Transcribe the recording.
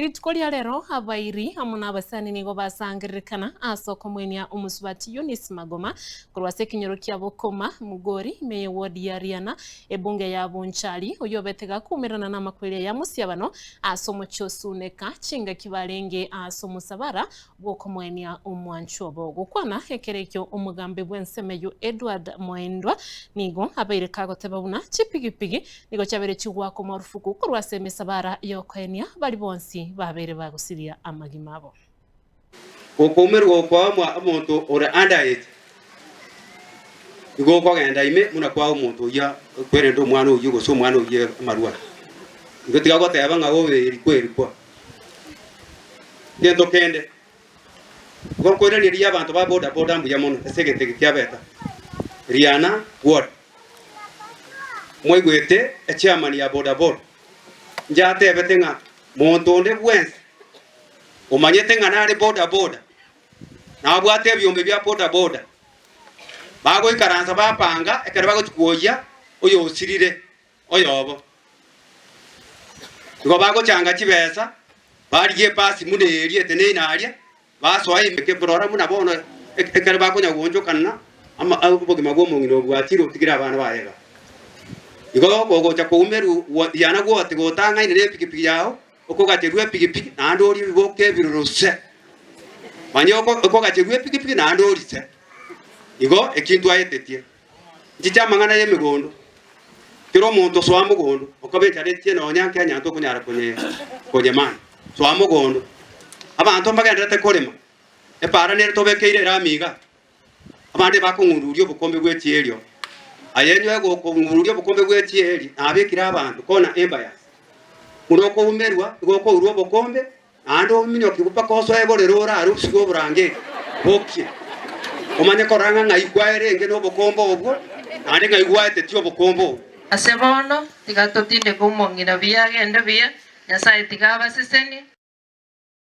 Rituko ria rero abairi amo nabasani nigo basangererekana ase okomoenia omosubati Eunice Magoma korwa ase ekenyoro kia Bokoma, Mugori, ime y'eward ya Riana, ebunge ya Bonchari, oyio obete gakuumerana namakweri aya mosiabano ase omochie o Suneka chingaki barenge ase omosabara bw'okomoenia omwanchwa obo. Gokwana ekero ekio omogambi bw'ensemo eyio Edward Moendwa nigo abeire kagoteba buna chipigipigi nigo chiabeire chigwakwa marufuku korwa ase emesabara y'okoenia baria bonsi babeire bagosiria amagima abo. Okoumerwa okoa omonto ore under age nigo okogenda ime buna kwaa omonto oyio kwerende omwana oyio gose omwana oyio amarwa. Igo tiga goteba ng'a obe erikwa erikwa. Gento kende, igo nkoirania riria abanto ba boda boda mbuya mono ase egento eke kiabeta Riana ward. Mwaigwete echairman ya boda boda inche atebete ng'a monto onde bwensi omanyete ng'a nare boda boda nabwate ebiombe bia boda boda bagoikaransa bapanga ekero bagochia kwoyia oyosirire oyobo. Igo bagochanga chibesa, barigia epasi buna eria eteneine aria, basoa ime. Rora buna bono ekero bakonya goonchokana obogima bw'omong'ina obo bwachire otigire abana baye iga. Igo ogocha koumerwa riana gwote gotang'aine ne epigipigi yao, okogacherwa epigipigi naende orie ebiboka ebiroro se. Manya okogacherwa epigipigi naende orie se. Igo eki ntwaetetie. Nchiche amang'ana y'emegondo, kera omonto soa mogondo, okoba enchara etie nonya nke enyanto okonyara konyemana. Soa mogondo. Abanto mbagendererete korema, epaara nere tobekeire erami iga, abande bakong'ururia obokombe bwe chieri oo. Aye inwe gokong'ururia obokombe bwe chieri, nabekire abanto kona embayasi. Buna okoumerwa, igo okourwa obokombe, Naende ominyoke mpaka osoe borere orare obosio bw'oborangeri bokie, omanye korora ng'a ng'ai kwaerenge nobokombe obwo, naende ng'ai gwaetetie obokombe obwo. Ase bono, tiga totindeke omong'ina buya agende buya, Nyasae tiga abasesenie.